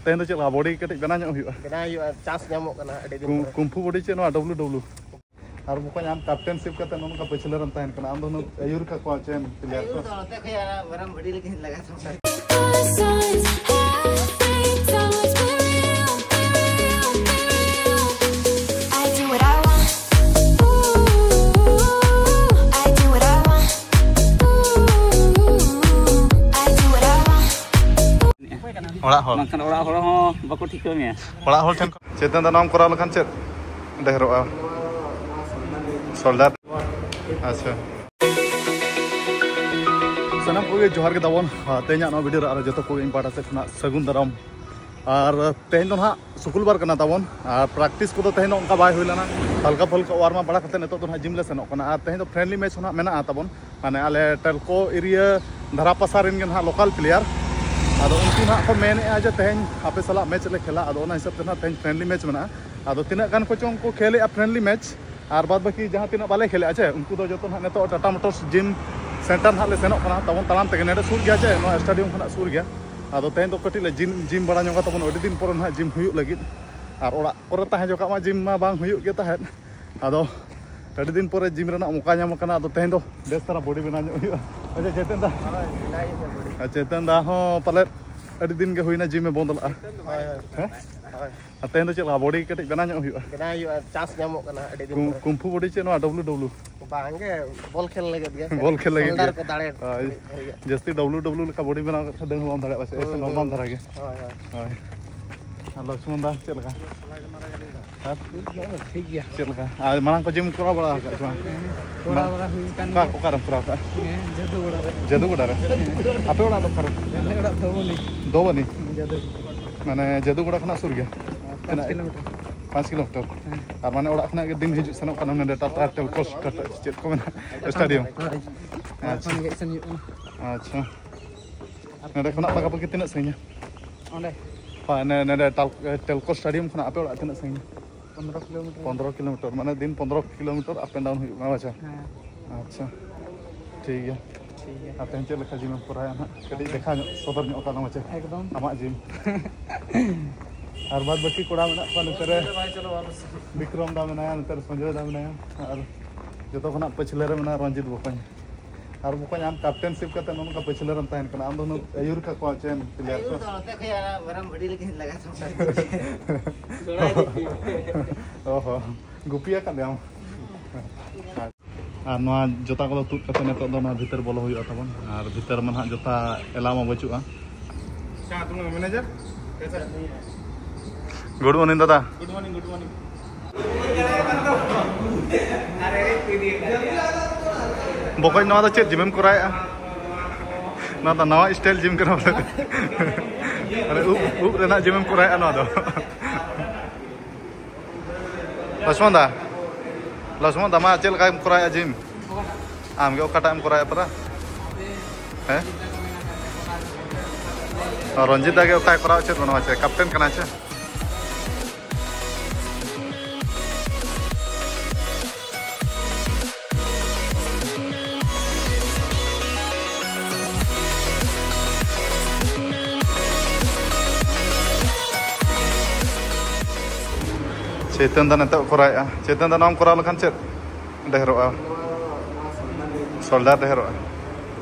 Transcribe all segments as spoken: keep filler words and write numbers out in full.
ᱛᱮᱦᱮᱧ ᱫᱚ ᱪᱮᱫ ᱞᱮᱠᱟ ᱵᱚᱰᱤ ᱠᱟᱹᱴᱤᱡ ᱵᱮᱱᱟᱣ ᱧᱚᱜ ᱦᱩᱭᱩᱜᱼᱟ? ᱵᱮᱱᱟᱣ ᱦᱩᱭᱩᱜᱼᱟ, ᱪᱟᱱᱥ ᱧᱟᱢᱚᱜ ᱠᱟᱱᱟ ᱟᱹᱰᱤ ᱫᱤᱱ ᱠᱩ- ᱯᱚᱨᱮ᱾ ᱠᱩᱢᱯᱷᱩ ᱵᱚᱰᱤ ᱪᱮᱫ ᱱᱚᱣᱟ ᱰᱟᱵᱞᱩ ᱰᱟᱵᱞᱩ? ᱟᱨ ᱵᱚᱠᱚᱧ, ᱟᱢ ᱠᱮᱯᱴᱮᱱᱥᱤᱯ ᱠᱟᱛᱮ ᱱᱚᱜᱼᱚ ᱱᱚᱝᱠᱟ ᱯᱟᱹᱪᱷᱞᱟᱹ ᱨᱮᱢ ᱛᱟᱦᱮᱱ ᱠᱟᱱᱟ, ᱟᱢ ᱫᱚ ᱩᱱᱟᱹᱜ ᱟᱹᱭᱩᱨ ᱠᱟᱜ ᱠᱚᱣᱟ ᱪᱮᱢ ᱯᱞᱮᱭᱟᱨ ᱠᱚ? ᱟᱹᱭᱩᱨ ᱫᱚ ᱱᱚᱛᱮ ᱠᱷᱚᱡ ᱟᱨ ᱢᱮᱨᱚᱢ ᱵᱷᱤᱰᱤ ᱞᱮᱠᱟ ᱞᱟᱜᱟ ᱥᱚᱢᱥᱟᱨ᱾ I do what I want. Ooh, I do what I want. Ooh, I do what I want. ᱚᱲᱟᱜ ᱦᱚᱲ᱾ ᱵᱟᱝᱠᱷᱟᱱ ᱚᱲᱟᱜ ᱦᱚᱲ ᱦᱚᱸ ᱵᱟᱠᱚ ᱴᱷᱤᱠᱟᱹ ᱢᱮᱭᱟ᱾ ᱚᱲᱟᱜ ᱦᱚᱲ ᱴᱷᱮᱱ ᱠᱷᱚᱱ ᱪᱮᱛᱚᱱ ᱫᱟᱱᱟᱢ ᱠᱚᱨᱟᱣ ᱞᱮᱠᱷᱟᱱ ᱪᱮᱫ ᱰᱷᱮᱨᱚᱜᱼᱟ? ᱥᱳᱞᱰᱟᱨ᱾ ᱟᱪᱪᱷᱟ᱾ ᱥᱟᱱᱟᱢ ᱠᱚᱜᱮ ᱡᱚᱦᱟᱨ ᱜᱮ ᱛᱟᱵᱚᱱ᱾ ᱟᱨ ᱛᱮᱦᱮᱧᱟᱜ ᱱᱚᱣᱟ ᱵᱷᱤᱰᱤᱭᱳ ᱨᱮ ᱟᱨᱚ ᱡᱚᱛᱚ ᱠᱚᱜᱮ ᱤᱧ ᱯᱟᱦᱴᱟ ᱥᱮᱫ ᱠᱷᱚᱱᱟᱜ ᱥᱟᱹᱜᱩᱱ ᱫᱟᱨᱟᱢ᱾ ᱟᱨ ᱛᱮᱦᱮᱧ ᱫᱚ ᱱᱟᱦᱟᱜ ᱥᱩᱠᱩᱞᱵᱟᱨ ᱠᱟᱱᱟ ᱛᱟᱵᱚᱱ, ᱟᱨ ᱯᱨᱮᱠᱴᱤᱥ ᱠᱚᱫᱚ ᱛᱮᱦᱮᱧ ᱫᱚ ᱚᱱᱠᱟ ᱵᱟᱭ ᱦᱩᱭ ᱞᱮᱱᱟ, ᱦᱟᱞᱠᱟ ᱯᱷᱟᱞᱠᱟ ᱳᱣᱟᱨᱢ ᱟᱯ ᱵᱟᱲᱟ ᱠᱟᱛᱮ ᱱᱤᱛᱚᱜ ᱫᱚ ᱱᱟᱦᱟᱜ ᱡᱤᱢ ᱞᱮ ᱥᱮᱱᱚᱜ ᱠᱟᱱᱟ᱾ ᱟᱨ ᱛᱮᱦᱮᱧ ᱫᱚ ᱯᱷᱨᱮᱱᱰᱞᱤ ᱢᱮᱪ ᱦᱚᱸ ᱱᱟᱦᱟᱜ ᱢᱮᱱᱟᱜᱼᱟ ᱛᱟᱵᱚᱱ, ᱢᱟᱱᱮ ᱟᱞᱮ ᱴᱮᱞᱠᱳ ᱮᱨᱤᱭᱟ ᱫᱷᱟᱨᱟ ᱯᱟᱥᱟ ᱨᱮᱱ ᱜᱮ ᱱᱟᱦᱟᱜ ᱞᱳᱠᱟᱞ ᱯᱞᱮᱭᱟᱨ᱾ ᱟᱫᱚ ᱩᱱᱠᱩ ᱱᱟᱦᱟᱜ ᱠᱚ ᱢᱮᱱᱮᱫᱼᱟ ᱡᱮ ᱛᱮᱦᱮᱧ ᱟᱯᱮ ᱥᱟᱞᱟᱜ ᱢᱮᱪ ᱞᱮ ᱠᱷᱮᱞᱟ᱾ ᱟᱫᱚ ᱚᱱᱟ ᱦᱤᱥᱟᱹᱵ ᱛᱮ ᱱᱟᱦᱟᱜ ᱛᱮᱦᱮᱧ ᱯᱷᱨᱮᱱᱰᱞᱤ ᱢᱮᱪ ᱢᱮᱱᱟᱜᱼᱟ᱾ ᱟᱫᱚ ᱛᱤᱱᱟᱹᱜ ᱜᱟᱱ ᱠᱚᱪᱚᱝ ᱠᱚ ᱠᱷᱮᱞᱮᱜᱼᱟ ᱯᱷᱨᱮᱱᱰᱞᱤ ᱢᱮᱪ, ᱟᱨ ᱵᱟᱫ ᱵᱟᱹᱠᱤ ᱡᱟᱦᱟᱸ ᱛᱤᱱᱟᱹᱜ ᱵᱟᱞᱮ ᱠᱷᱮᱞᱮᱜᱼᱟ ᱪᱮ, ᱩᱱᱠᱩ ᱫᱚ ᱡᱚᱛᱚ ᱱᱟᱦᱟᱜ ᱱᱤᱛᱚᱜ ᱴᱟᱴᱟ ᱢᱳᱴᱚᱨᱥ ᱡᱤᱢ ᱥᱮᱱᱴᱟᱨ ᱱᱟᱦᱟᱜ ᱞᱮ ᱥᱮᱱᱚᱜ ᱠᱟᱱᱟ ᱛᱟᱵᱚᱱ ᱛᱟᱲᱟᱢ ᱛᱮᱜᱮ, ᱱᱚᱰᱮ ᱥᱩᱨ ᱜᱮᱭᱟ ᱪᱮ, ᱱᱚᱣᱟ ᱥᱴᱮᱰᱤᱭᱟᱢ ᱠᱷᱚᱱᱟᱜ ᱥᱩᱨ ᱜᱮᱭᱟ᱾ ᱟᱫᱚ ᱛᱮᱦᱮᱧ ᱫᱚ ᱠᱟᱹᱴᱤᱡ ᱞᱮ ᱡᱤᱢ, ᱡᱤᱢ ᱵᱟᱲᱟ ᱧᱚᱜᱟ ᱛᱟᱵᱚᱱ, ᱟᱹᱰᱤ ᱫᱤᱱ ᱯᱚᱨᱮ ᱱᱟᱦᱟᱜ ᱡᱤᱢ ᱦᱩᱭᱩᱜ ᱞᱟᱹᱜᱤᱫ᱾ ᱟᱨ ᱚᱲᱟᱜ ᱠᱚᱨᱮ ᱛᱟᱦᱮᱸ ᱡᱚᱠᱷᱟᱜ ᱢᱟ ᱡᱤᱢ ᱢᱟ ᱵᱟᱝ ᱦᱩᱭᱩᱜ ᱜᱮ ᱛᱟᱦᱮᱸᱫ᱾ ᱟᱫᱚ ᱟᱹᱰᱤ ᱫᱤᱱ ᱯᱚᱨᱮ ᱡᱤᱢ ᱨᱮᱱᱟᱜ ᱢᱚᱠᱟ ᱧᱟᱢ ᱟᱠᱟᱱᱟ᱾ ᱟᱫᱚ ᱛᱮᱦᱮᱧ ᱫᱚ ᱵᱮᱥ ᱫᱷᱟᱨᱟ ᱵᱚᱰᱤ ᱵᱮᱱᱟᱣ ᱧᱚᱜ ᱦᱩᱭᱩᱜᱼᱟ᱾ ᱟᱪᱪᱷᱟ, ᱪᱮᱛᱚᱱ ᱫᱟ᱾ ᱟᱨ ᱪᱮᱛᱚᱱ ᱫᱟ ᱦᱚᱸ ᱯᱟᱞᱮᱫ ᱟᱹᱰᱤ ᱫᱤᱱ ᱜᱮ ᱦᱩᱭᱱᱟ ᱡᱤᱢ ᱮ ᱵᱚᱱᱫᱚ ᱞᱟᱜᱼᱟ᱾ ᱦᱳᱭ, ᱦᱳᱭ᱾ ᱦᱮᱸ? ᱦᱳᱭ᱾ ᱟᱨ ᱛᱮᱦᱮᱧ ᱫᱚ ᱪᱮᱫ ᱞᱮᱠᱟ ᱵᱚᱰᱤ ᱠᱟᱹᱴᱤᱡ ᱵᱮᱱᱟᱣ ᱧᱚᱜ ᱦᱩᱭᱩᱜᱼᱟ? ᱵᱮᱱᱟᱣ ᱦᱩᱭᱩᱜᱼᱟ, ᱪᱟᱱᱥ ᱧᱟᱢᱚᱜ ᱠᱟᱱᱟ ᱟᱹᱰᱤ ᱫᱤᱱ ᱠᱩ-, ᱯᱚᱨᱮ᱾ ᱠᱩᱢᱯᱷᱩ ᱵᱚᱰᱤ ᱪᱮ ᱱᱚᱣᱟ ᱰᱟᱵᱞᱩ ᱰᱟᱵᱞᱩ? ᱵᱟᱝᱜᱮ, ᱵᱚᱞ ᱠᱷᱮᱞ ᱞᱟᱹᱜᱤᱫ ᱜᱮ᱾ ᱵᱚᱞ ᱠᱷᱮᱞ ᱞᱟᱹᱜᱤᱫ ᱥᱳᱞᱰᱟᱨ ᱜᱮ᱾ ᱠᱚ ᱫᱟᱲᱮ ᱦᱳᱭ᱾ ᱵᱷᱟᱹᱜᱤ ᱜᱮ᱾ ᱡᱟᱹᱥᱛᱤ ᱰᱟᱵᱞᱩ ᱰᱟᱵᱞᱩ ᱞᱮᱠᱟ ᱵᱚᱰᱤ ᱵᱮᱱᱟᱣ ᱠᱟᱜ ᱠᱷᱟᱱ ᱫᱟᱹᱲ ᱦᱚᱸ ᱵᱟᱢ ᱫᱟᱲᱮᱭᱟᱜᱼᱟ ᱥᱮ, ᱮᱭᱥᱮ ᱦᱩᱸ, ᱱᱚᱨᱢᱟᱞ ᱦᱩᱸ᱾ ᱫᱷᱟᱨᱟ ᱜᱮ᱾ ᱦᱳᱭ, ᱦᱳᱭ᱾ ᱦᱳᱭ᱾ ᱟᱨ ᱞᱚᱠᱥᱢᱚᱱ ᱫᱟ ᱪᱮᱫ ᱞᱮᱠᱟ? ᱟᱨ ᱴᱷᱤᱠ ᱜᱮᱭᱟ᱾ ᱪᱮᱫ ᱞᱮᱠᱟ? ᱟᱨ ᱢᱟᱲᱟᱝ ᱠᱚ ᱡᱤᱢ ᱠᱚᱨᱟᱣ ᱵᱟᱲᱟ ᱟᱠᱟᱫ ᱪᱮ ᱵᱟᱝ? ᱦᱮᱸ, ᱠᱚᱨᱟᱣ ᱵᱟᱲᱟ ᱦᱩᱭ ᱠᱟᱱ ᱚᱠᱟ, ᱜᱮᱭᱟ᱾ ᱚᱠᱟᱨᱮᱢ ᱠᱚᱨᱟᱣ ᱠᱟᱜᱼᱟ? ᱦᱮᱸ, ᱡᱟᱹᱫᱩᱜᱚᱲᱟ ᱨᱮ᱾ ᱡᱟᱹᱫᱩᱜᱚᱲᱟ ᱨᱮ? ᱦᱮᱸ᱾ ᱟᱯᱮ ᱚᱲᱟᱜ ᱫᱚ ᱚᱠᱟᱨᱮ? ᱟᱞᱮ ᱚᱲᱟᱜ ᱫᱚ ᱵᱚᱱᱤ᱾ ᱫᱚᱵᱚᱱᱤ? ᱡᱟᱹᱫᱩ᱾ ᱢᱟᱱᱮ ᱡᱟᱹᱫᱩᱜᱚᱲᱟ ᱠᱷᱚᱱᱟᱜ ᱥᱩᱨ ᱜᱮᱭᱟ? ᱯᱟᱸᱪ ᱛᱤᱱᱟᱹᱜ? ᱠᱤᱞᱳᱢᱤᱴᱟᱨ᱾ ᱯᱟᱸᱪ ᱠᱤᱞᱳᱢᱤᱴᱟᱨ? ᱦᱮᱸ᱾ ᱟᱨ ᱢᱟᱱᱮ ᱚᱲᱟᱜ ᱠᱷᱚᱱᱟᱜ ᱜᱮ ᱫᱤᱱ ᱦᱤᱡᱩᱜ ᱥᱮᱱᱚᱜ ᱠᱟᱱᱟ ᱱᱚᱰᱮ ᱴᱟᱴᱟ ᱴᱮᱞᱠᱚᱥ ᱴᱟᱴᱟ ᱪᱮᱫ ᱠᱚ ᱢᱮᱱᱟ? ᱦᱳᱭ᱾ ᱥᱴᱮᱰᱤᱭᱟᱢ? ᱦᱳᱭ᱾ ᱚᱲᱟᱜ ᱟᱪᱪᱷᱟ᱾ ᱠᱷᱚᱱ ᱜᱮ ᱦᱮᱡ ᱥᱮᱱ ᱦᱩᱭᱩᱜ ᱠᱟᱱᱟ᱾ ᱟᱪᱪᱷᱟ᱾ ᱱᱚᱰᱮ ᱠᱷᱚᱱᱟᱜ ᱯᱟᱠᱟᱯᱟᱠᱤ ᱛᱤᱱᱟᱹᱜ ᱥᱟᱺᱜᱤᱧᱟ? ᱚᱸᱰᱮ? ᱦᱳᱭ, ᱱᱮ-, ᱱᱚᱰᱮ ᱴᱟᱞ-, ᱴᱮᱞᱠᱚ ᱥᱴᱮᱰᱤᱭᱟᱢ ᱠᱷᱚᱱᱟᱜ ᱟᱯᱮ ᱚᱲᱟᱜ ᱛᱤᱱᱟᱹᱜ ᱥᱟᱺᱜᱤᱧᱟ? ᱯᱚᱱᱫᱽᱨᱚ ᱠᱤᱞᱳᱢᱤᱴᱟᱨ᱾ ᱯᱚᱱᱫᱽᱨᱚ ᱠᱤᱞᱳᱢᱤᱴᱟᱨ, ᱢᱟᱱᱮ ᱫᱤᱱ ᱯᱚᱱᱫᱽᱨᱚ ᱠᱤᱞᱳᱢᱤᱴᱟᱨ up and down ᱦᱩᱭᱩᱜ ᱠᱟᱱᱟ, ᱟᱪᱪᱷᱟ᱾ ᱦᱮᱸ᱾ ᱟᱪᱪᱷᱟ, ᱴᱷᱤᱠ ᱜᱮᱭᱟ᱾ ᱟᱨ ᱛᱮᱦᱮᱧ ᱪᱮᱫ ᱞᱮᱠᱟ ᱡᱤᱢ ᱮᱢ ᱠᱚᱨᱟᱣᱟ ᱱᱟᱦᱟᱜ? ᱠᱟᱹᱴᱤᱡ ᱫᱮᱠᱷᱟᱣ ᱧᱚᱜ, ᱥᱚᱫᱚᱨ ᱧᱚᱜ ᱠᱟᱜ ᱢᱮ ᱪᱮ᱾ ᱮᱠᱫᱚᱢ᱾ ᱟᱢᱟᱜ ᱡᱤᱢ᱾ ᱟᱨ ᱵᱟᱫ ᱵᱟᱹᱠᱤ ᱠᱚᱲᱟ ᱢᱮᱱᱟᱜ ᱠᱚᱣᱟ ᱱᱚᱛᱮ ᱨᱮ᱾ ᱵᱤᱠᱨᱚᱢ ᱫᱟ ᱢᱮᱱᱟᱭᱟ, ᱱᱚᱛᱮ ᱨᱮ ᱥᱚᱧᱡᱚᱭ ᱫᱟ ᱢᱮᱱᱟᱭᱟ, ᱟᱨ ᱡᱚᱛᱚ ᱠᱷᱚᱱᱟᱜ ᱯᱟᱹᱪᱷᱞᱟᱹ ᱨᱮ ᱢᱮᱱᱟᱭᱟ ᱨᱚᱧᱡᱤᱛ ᱵᱚᱠᱚᱧ᱾ ᱟᱨ ᱵᱚᱠᱚᱧ, ᱟᱢ ᱠᱮᱯᱴᱮᱱᱥᱤᱯ ᱠᱟᱛᱮ ᱱᱚᱜᱼᱚ ᱱᱚᱝᱠᱟ ᱯᱟᱹᱪᱷᱞᱟᱹ ᱨᱮᱢ ᱛᱟᱦᱮᱱ ᱠᱟᱱᱟ, ᱟᱢ ᱫᱚ ᱱᱩᱱᱟᱹᱜ ᱟᱹᱭᱩᱨ ᱠᱟᱠᱚᱣᱟ ᱪᱮ ᱯᱞᱮᱭᱟᱨ ᱠᱚ? ᱟᱹᱭᱩᱨ ᱫᱚ ᱱᱚᱛᱮ ᱠᱷᱚᱡ ᱟᱨ ᱢᱮᱨᱚᱢ ᱵᱷᱤᱰᱤ ᱞᱮᱠᱟᱧ ᱞᱟᱜᱟ ᱥᱚᱝᱥᱟᱨ ᱠᱚ᱾ ᱚ ᱦᱚᱸ, ᱜᱩᱯᱤ ᱟᱠᱟᱫ ᱞᱮᱭᱟᱢ᱾ ᱟᱨ ᱱᱚᱣᱟ ᱡᱚᱛᱟ ᱠᱚᱫᱚ ᱛᱩᱫ ᱠᱟᱛᱮ ᱱᱤᱛᱚᱜ ᱫᱚ ᱱᱚᱣᱟ ᱵᱷᱤᱛᱟᱹᱨ ᱵᱚᱞᱚ ᱦᱩᱭᱩᱜᱼᱟ ᱛᱟᱵᱚᱱ, ᱟᱨ ᱵᱷᱤᱛᱟᱹᱨ ᱢᱟ ᱱᱟᱦᱟᱜ ᱡᱚᱛᱟ ᱮᱞᱟᱣ ᱢᱟ ᱵᱟᱹᱪᱩᱜᱼᱟ᱾ ᱢᱮᱱᱮᱡᱟᱨ, ᱜᱩᱰ ᱢᱚᱨᱱᱤᱝ ᱫᱟᱫᱟ᱾ Good morning, good morning. ᱵᱚᱠᱚᱧ, ᱱᱚᱣᱟ ᱫᱚ ᱪᱮᱫ ᱡᱤᱢᱮᱢ ᱠᱚᱨᱟᱣᱮᱫᱼᱟ? ᱱᱚᱣᱟ ᱫᱚ ᱱᱟᱣᱟ ᱥᱴᱟᱭᱤᱞ ᱡᱤᱢ ᱠᱟᱱᱟ ᱵᱚᱞᱮ᱾ ᱢᱟᱱᱮ ᱩᱵ, ᱩᱵ ᱨᱮᱱᱟᱜ ᱡᱤᱢᱮᱢ ᱠᱚᱨᱟᱣᱮᱫᱼᱟ ᱱᱚᱣᱟ ᱫᱚ᱾ ᱞᱚᱥᱢᱚᱱ ᱫᱟ, ᱞᱚᱥᱢᱚᱱ ᱫᱟ, ᱢᱟ ᱪᱮᱫ ᱞᱮᱠᱟᱢ ᱠᱚᱨᱟᱣᱮᱫᱼᱟ ᱡᱤᱢ? ᱟᱢ ᱜᱮ ᱚᱠᱟᱴᱟᱜ ᱮᱢ ᱠᱚᱨᱟᱣᱮᱫᱼᱟ ᱯᱟᱛᱟ? ᱦᱮᱸ? ᱨᱚᱧᱡᱤᱛ ᱫᱟ ᱜᱮ ᱚᱠᱟᱭ ᱠᱚᱨᱟᱣ ᱦᱚᱪᱚᱭᱮᱫ ᱵᱚᱱᱟ, ᱪᱮ ᱠᱮᱯᱴᱮᱱ ᱠᱟᱱᱟᱭ ᱪᱮ? ᱪᱮᱛᱚᱱ ᱫᱟ ᱱᱤᱛᱚᱜ ᱠᱚᱨᱟᱣᱮᱫᱼᱟ᱾ ᱪᱮᱛᱚᱱ ᱫᱟ, ᱱᱚᱣᱟᱢ ᱠᱚᱨᱟᱣ ᱞᱮᱠᱷᱟᱱ ᱪᱮᱫ ᱰᱷᱮᱨᱚᱜᱼᱟ? ᱥᱳᱞᱰᱟᱨ ᱰᱷᱮᱨᱚᱜᱼᱟ᱾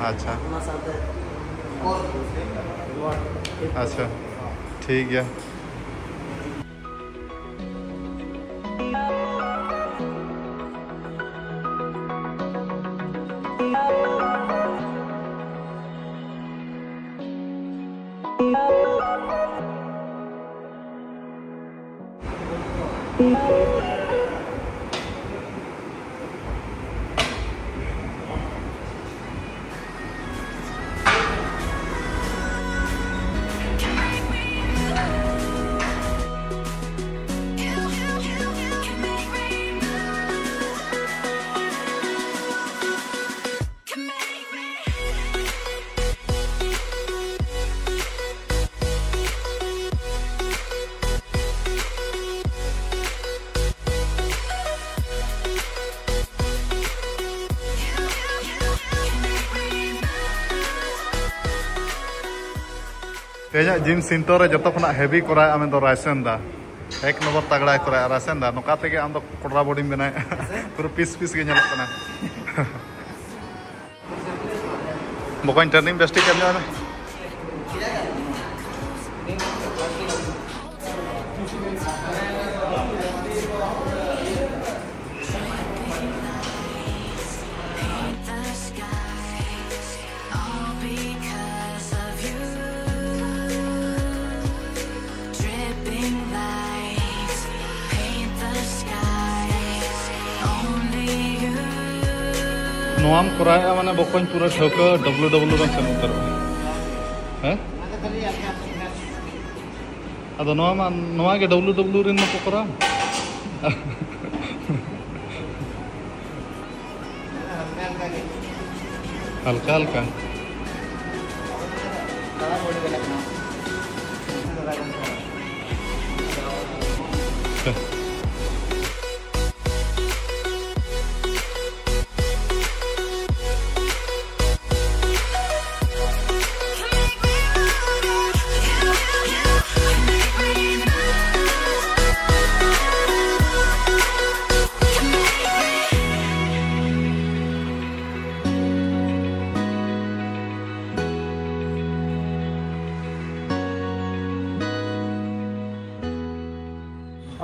ᱟᱪᱪᱷᱟ, ᱟᱪᱪᱷᱟ, ᱴᱷᱤᱠ ᱜᱮᱭᱟ᱾ ᱤᱧᱟᱹᱜ ᱡᱤᱢ ᱥᱮᱱᱴᱟᱨ ᱨᱮ ᱡᱚᱛᱚ ᱠᱷᱚᱱᱟᱜ ᱦᱮᱵᱤ ᱠᱚᱨᱟᱣ ᱟᱢ ᱫᱚ ᱨᱟᱭᱥᱮᱱ ᱫᱟ᱾ ᱮᱠ ᱱᱚᱢᱵᱚᱨ ᱛᱟᱜᱲᱟᱭ ᱠᱚᱨᱟᱣ ᱨᱟᱭᱥᱮᱱ ᱫᱟ᱾ ᱱᱚᱝᱠᱟ ᱛᱮᱜᱮ ᱟᱢ ᱫᱚ ᱠᱚᱰᱨᱟ ᱵᱚᱰᱤᱢ ᱵᱮᱱᱟᱣᱮᱫᱼᱟ᱾ ᱯᱩᱨᱟᱹ ᱯᱤᱥ ᱯᱤᱥ ᱜᱮ ᱧᱮᱞᱚᱜ ᱠᱟᱱᱟ᱾ ᱵᱚᱠᱚᱧ, ᱴᱨᱮᱱᱤᱝ ᱵᱮᱥ ᱴᱷᱤᱠ ᱮᱢ ᱧᱚᱜ ᱢᱮ᱾ ᱱᱚᱣᱟᱢ ᱠᱚᱨᱟᱣᱮᱫᱼᱟ ᱢᱟᱱᱮ ᱵᱚᱠᱚᱧ ᱯᱩᱨᱟᱹ ᱴᱷᱟᱹᱣᱠᱟᱹ ᱰᱟᱵᱞᱩ ᱰᱟᱵᱞᱩ ᱨᱮᱢ ᱥᱮᱱ ᱩᱛᱟᱹᱨᱚᱜᱼᱟ᱾ ᱦᱮᱸ? ᱟᱫᱚ ᱱᱚᱣᱟ ᱢᱟ, ᱱᱚᱣᱟ ᱜᱮ ᱰᱟᱵᱞᱩ ᱰᱟᱵᱞᱩ ᱨᱮᱱ ᱢᱟᱠᱚ ᱠᱚᱨᱟᱣ᱾ ᱦᱟᱞᱠᱟ ᱦᱟᱞᱠᱟ᱾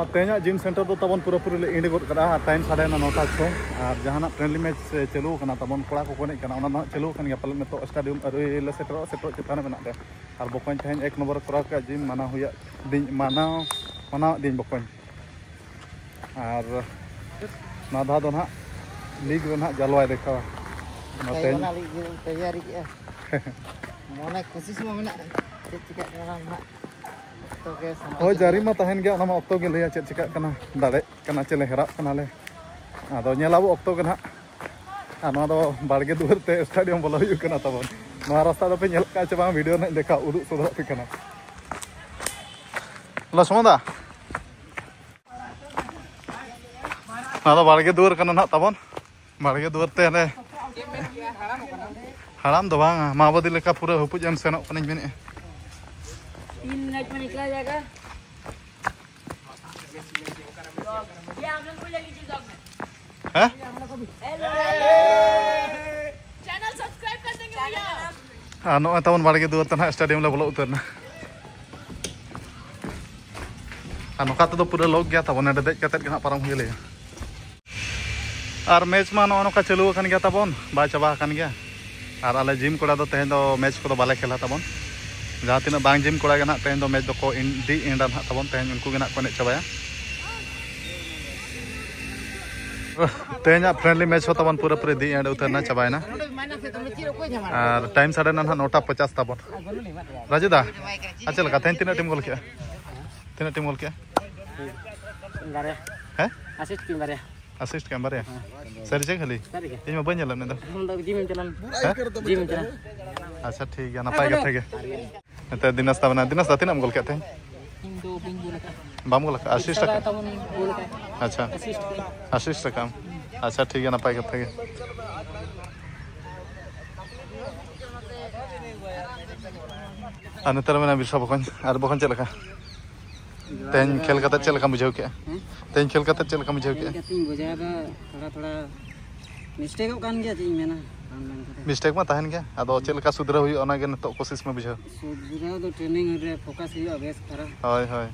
ᱟᱨ ᱛᱮᱦᱮᱧᱟᱜ ᱡᱤᱢ ᱥᱮᱱᱴᱟᱨ ᱫᱚ ᱛᱟᱵᱚᱱ ᱯᱩᱨᱟᱹᱯᱩᱨᱤ ᱞᱮ ᱮᱱᱰ ᱜᱚᱫ ᱠᱟᱫᱟ᱾ ᱟᱨ ᱴᱟᱭᱤᱢ ᱥᱟᱰᱮᱭᱮᱱᱟ ᱱᱚᱴᱟ ᱪᱷᱚᱭ᱾ ᱟᱨ ᱡᱟᱦᱟᱱᱟᱜ ᱯᱷᱨᱮᱱᱰᱞᱤ ᱢᱮᱪ ᱪᱟᱹᱞᱩ ᱟᱠᱟᱱᱟ ᱛᱟᱵᱚᱱ, ᱠᱚᱲᱟ ᱠᱚᱠᱚ ᱮᱱᱮᱡ ᱠᱟᱱᱟ, ᱚᱱᱟ ᱫᱚ ᱦᱟᱸᱜ ᱪᱟᱹᱞᱩ ᱟᱠᱟᱱ ᱜᱮᱭᱟ᱾ ᱯᱟᱞᱮᱱ ᱱᱤᱛᱚᱜ ᱥᱴᱮᱰᱤᱭᱟᱢ ᱟᱹᱣᱨᱤ ᱞᱮ ᱥᱮᱴᱮᱨᱚᱜᱼᱟ, ᱥᱮᱴᱮᱨᱚᱜ ᱪᱮᱛᱟᱱ ᱨᱮ ᱢᱮᱱᱟᱜ ᱞᱮᱭᱟ᱾ ᱟᱨ ᱵᱚᱠᱚᱧ ᱛᱮᱦᱮᱧ ᱮᱠ ᱱᱚᱢᱵᱚᱨ ᱠᱚᱨᱟᱣ ᱠᱮᱫᱟ ᱡᱤᱢ, ᱢᱟᱱᱟᱣ ᱦᱩᱭᱩᱜ ᱫᱤᱧ, ᱢᱟᱱᱟᱣ, ᱢᱟᱱᱟᱣᱮᱫ ᱫᱤᱧ ᱵᱚᱠᱚᱧ᱾ ᱟᱨ ᱱᱚᱣᱟ ᱫᱷᱟᱣ ᱫᱚ ᱱᱟᱦᱟᱜ ᱞᱤᱜᱽ ᱨᱮ ᱱᱟᱦᱟᱜ ᱡᱟᱞᱣᱟᱭ ᱫᱮᱠᱷᱟᱣᱟ᱾ ᱚᱱᱟᱛᱮ ᱛᱟᱭ ᱚᱱᱟ ᱞᱟᱹᱜᱤᱫ ᱜᱮ ᱛᱮᱭᱟᱨᱤ ᱠᱮᱜᱼᱟ᱾ ᱢᱚᱱᱮ ᱠᱩᱥᱤᱥ ᱢᱟ ᱢᱮᱱᱟᱜᱼᱟ, ᱪᱮᱫ ᱪᱤᱠᱟᱹᱜ ᱠᱟᱱᱟ ᱱᱟᱦᱟᱜ᱾ ᱚᱠᱛᱚ ᱜᱮ ᱥᱚᱢᱚᱭ ᱦᱳᱭ, ᱜᱮ ᱡᱟᱹᱨᱤ ᱞᱟᱹᱭᱟ᱾ ᱢᱟ ᱛᱟᱦᱮᱱ ᱜᱮᱭᱟ, ᱚᱱᱟ ᱢᱟ ᱚᱠᱛᱚ ᱜᱮ ᱞᱟᱹᱭᱟ ᱪᱮᱫ ᱪᱤᱠᱟᱹᱜ ᱠᱟᱱᱟ, ᱫᱟᱲᱮᱜ ᱠᱟᱱᱟ ᱪᱮᱞᱮ, ᱦᱮᱨᱟᱜ ᱠᱟᱱᱟᱞᱮ᱾ ᱟᱫᱚ ᱧᱮᱞ ᱟᱵᱚ ᱚᱠᱛᱚ ᱜᱮ ᱱᱟᱦᱟᱜ᱾ ᱟᱨ ᱱᱚᱣᱟ ᱫᱚ ᱵᱟᱲᱜᱮ ᱫᱩᱣᱟᱹᱨ ᱛᱮ ᱥᱴᱮᱰᱤᱭᱟᱢ ᱵᱚᱞᱚ ᱦᱩᱭᱩᱜ ᱠᱟᱱᱟ ᱛᱟᱵᱚᱱ᱾ ᱱᱚᱣᱟ ᱨᱟᱥᱛᱟ ᱫᱚᱯᱮ ᱧᱮᱞ ᱠᱟᱜᱼᱟ ᱪᱮ ᱵᱟᱝ? ᱵᱷᱤᱰᱤᱭᱳ ᱨᱮ ᱱᱟᱦᱟᱜ ᱤᱧ ᱫᱮᱠᱷᱟᱣ ᱩᱫᱩᱜ ᱥᱚᱫᱚᱨ ᱟᱯᱮ ᱠᱟᱱᱟ᱾ ᱞᱚᱥᱢᱚᱱ ᱫᱟ, ᱱᱚᱣᱟ ᱫᱚ ᱵᱟᱲᱜᱮ ᱫᱩᱣᱟᱹᱨ ᱠᱟᱱᱟ ᱱᱟᱦᱟᱜ ᱛᱟᱵᱚᱱ᱾ ᱵᱟᱲᱜᱮ ᱫᱩᱣᱟᱹᱨ ᱛᱮ ᱦᱟᱱᱮ ᱦᱟᱲᱟᱢ ᱫᱚ ᱵᱟᱝ, ᱢᱟᱣᱵᱟᱫᱤ ᱞᱮᱠᱟ ᱯᱩᱨᱟᱹ ᱦᱩᱯᱩᱡ ᱮᱢ ᱥᱮᱱᱚᱜ ᱠᱟᱱᱟᱧ ᱢᱮᱱᱮᱫᱼᱟ᱾ में निकला जाएगा। ये हम लोग को ले लीजिए vlog में। ᱦᱮᱸ? चैनल सब्सक्राइब कर देंगे भैया। ᱟᱨ ᱱᱚᱜᱼᱚᱭ ᱛᱟᱵᱚᱱ ᱵᱟᱲᱜᱮ ᱫᱩᱣᱟᱹᱨ ᱛᱮ ᱱᱟᱦᱟᱜ ᱥᱴᱮᱰᱤᱭᱟᱢ ᱞᱮ ᱵᱚᱞᱚ ᱩᱛᱟᱹᱨ ᱮᱱᱟ᱾ ᱟᱨ ᱱᱚᱝᱠᱟ ᱛᱮᱫᱚ ᱯᱩᱨᱟᱹ ᱞᱚᱠ ᱜᱮᱭᱟ ᱛᱟᱵᱚᱱ, ᱱᱚᱸᱰᱮ ᱫᱮᱡ ᱠᱟᱛᱮᱫ ᱜᱮ ᱱᱟᱦᱟᱜ ᱯᱟᱨᱚᱢ ᱦᱩᱭ ᱟᱞᱮᱭᱟ᱾ ᱟᱨ ᱢᱮᱪ ᱢᱟ ᱱᱚᱜᱼᱚ ᱱᱚᱝᱠᱟ ᱪᱟᱹᱞᱩ ᱟᱠᱟᱱ ᱜᱮᱭᱟ ᱛᱟᱵᱚᱱ, ᱵᱟᱭ ᱪᱟᱵᱟ ᱟᱠᱟᱱ ᱜᱮᱭᱟ᱾ ᱟᱨ ᱟᱞᱮ ᱡᱤᱢ ᱠᱚᱲᱟ ᱫᱚ ᱛᱮᱦᱮᱧ ᱫᱚ ᱢᱮᱪ ᱠᱚᱫᱚ ᱵᱟᱞᱮ ᱠᱷᱮᱞᱟ ᱛᱟᱵᱚᱱ᱾ ᱡᱟᱦᱟᱸ ᱛᱤᱱᱟᱹᱜ ᱵᱟᱝ ᱡᱤᱢ ᱠᱚᱲᱟ ᱜᱮ ᱱᱟᱦᱟᱜ ᱛᱮᱦᱮᱧ ᱫᱚ ᱢᱮᱪ ᱫᱚᱠᱚ ᱤᱱ- ᱰᱤ ᱮᱱᱰᱟ ᱱᱟᱦᱟᱜ ᱛᱟᱵᱚᱱ, ᱛᱮᱦᱮᱧ ᱩᱱᱠᱩ ᱜᱮ ᱱᱟᱦᱟᱜ ᱠᱚ ᱮᱱᱮᱡ ᱪᱟᱵᱟᱭᱟ᱾ ᱛᱮᱦᱮᱧᱟᱜ ᱯᱷᱨᱮᱱᱰᱞᱤ ᱢᱮᱪ ᱦᱚᱸ ᱛᱟᱵᱚᱱ ᱯᱩᱨᱟᱹᱯᱩᱨᱤ ᱰᱤ ᱮᱱᱰ ᱩᱛᱟᱹᱨ ᱮᱱᱟ, ᱪᱟᱵᱟᱭᱮᱱᱟ᱾ ᱟᱨ ᱴᱟᱭᱤᱢ ᱥᱟᱰᱮ ᱮᱱᱟ ᱱᱟᱦᱟᱜ ᱱᱚᱴᱟ ᱯᱚᱪᱟᱥ ᱛᱟᱵᱚᱱ᱾ ᱨᱟᱡᱩ ᱫᱟ, ᱟᱨ ᱪᱮᱫ ᱞᱮᱠᱟ ᱛᱮᱦᱮᱧ ᱛᱤᱱᱟᱹᱜ ᱴᱤᱢ ᱜᱳᱞ ᱠᱮᱜᱼᱟ? ᱛᱤᱱᱟᱹᱜ ᱴᱤᱢ ᱜᱳᱞ ᱠᱮᱜᱼᱟ? ᱵᱟᱨᱭᱟ᱾ ᱦᱮᱸ? ᱟᱥᱤᱥᱴ ᱠᱤᱱ ᱵᱟᱨᱭᱟ᱾ ᱟᱥᱤᱥᱴ ᱠᱮᱢ ᱵᱟᱨᱭᱟ? ᱥᱟᱹᱨᱤ ᱪᱮ ᱠᱷᱟᱹᱞᱤ? ᱥᱟᱹᱨᱤ ᱜᱮ᱾ ᱤᱧ ᱢᱟ ᱵᱟᱹᱧ ᱧᱮᱞ ᱞᱮᱫ ᱢᱮ ᱫᱚ᱾ ᱟᱢ ᱫᱚ ᱡᱤᱢ ᱮᱢ ᱪᱟᱞᱟᱣ ᱞᱮᱱᱟ᱾ ᱦᱮᱸ? ᱡᱤᱢ ᱮᱢ ᱪᱟᱞᱟᱣ᱾ ᱟᱪᱪᱷᱟ, ᱴᱷᱤᱠ ᱜᱮᱭᱟ, ᱱᱟᱯᱟᱭ ᱠᱟᱛᱷᱟ ᱜᱮ᱾ ᱱᱮᱛᱟᱨ ᱫᱤᱱᱟᱥ ᱛᱟ ᱢᱮᱱᱟᱭ᱾ ᱫᱤᱱᱟᱥ ᱫᱟ, ᱛᱤᱱᱟᱹᱜ ᱮᱢ ᱜᱳᱞ ᱠᱮᱜᱼᱟ ᱛᱮᱦᱮᱧ? ᱤᱧ ᱫᱚ ᱵᱟᱹᱧ ᱜᱳᱞ ᱟᱠᱟᱫᱟ᱾ ᱵᱟᱢ ᱜᱳᱞ ᱟᱠᱟᱫᱼᱟ? ᱟᱥᱤᱥᱴ ᱟᱠᱟᱫ? ᱛᱟᱵᱚᱱ ᱜᱳᱞ ᱟᱠᱟᱫᱟ᱾ ᱟᱪᱪᱷᱟ, ᱟᱥᱤᱥᱴ ᱠᱤᱱ᱾ ᱟᱥᱤᱥᱴ ᱟᱠᱟᱫ᱾ ᱟᱪᱪᱷᱟ, ᱴᱷᱤᱠ ᱜᱮᱭᱟ, ᱱᱟᱯᱟᱭ ᱠᱟᱛᱷᱟ ᱜᱮ᱾ ᱟᱨ ᱱᱮᱛᱟᱨ ᱢᱮᱱᱟᱭ ᱵᱤᱨᱥᱟ ᱵᱚᱠᱚᱧ᱾ ᱟᱨ ᱵᱚᱠᱚᱧ, ᱪᱮᱫ ᱞᱮᱠᱟ? ᱛᱮᱦᱮᱧ ᱠᱷᱮᱞ ᱠᱟᱛᱮ ᱪᱮᱫ ᱞᱮᱠᱟᱢ ᱵᱩᱡᱷᱟᱹᱣ ᱠᱮᱜᱼᱟ? ᱛᱮᱦᱮᱧ ᱠᱷᱮᱞ ᱠᱟᱛᱮ ᱪᱮᱫ ᱞᱮᱠᱟᱢ ᱵᱩᱡᱷᱟᱹᱣ ᱠᱮᱜᱼᱟ? ᱠᱟᱛᱮᱧ ᱵᱩᱡᱷᱟᱹᱣ ᱮᱫᱟ, ᱛᱷᱚᱲᱟ ᱛᱷᱚᱲᱟ ᱢᱤᱥᱴᱮᱠᱚᱜ ᱠᱟᱱ ᱜᱮᱭᱟ, ᱪᱮᱫ ᱤᱧ ᱢᱮᱱᱟ, ᱵᱟᱝ ᱢᱮᱱ ᱠᱟᱛᱮ᱾ ᱢᱤᱥᱴᱮᱠ ᱢᱟ ᱛᱟᱦᱮᱱ ᱜᱮᱭᱟ, ᱟᱫᱚ ᱪᱮᱫ ᱞᱮᱠᱟ ᱥᱩᱫᱷᱨᱟᱹᱣ ᱦᱩᱭᱩᱜᱼᱟ, ᱚᱱᱟᱜᱮ ᱱᱤᱛᱚᱜ ᱠᱳᱥᱤᱥ ᱢᱮ ᱵᱩᱡᱷᱟᱹᱣ᱾ ᱥᱩᱫᱷᱨᱟᱹᱣ ᱫᱚ ᱴᱨᱮᱱᱤᱝ ᱨᱮ ᱯᱷᱳᱠᱟᱥ ᱦᱩᱭᱩᱜᱼᱟ, ᱵᱮᱥ ᱫᱷᱟᱨᱟ᱾ ᱦᱳᱭ, ᱦᱳᱭ᱾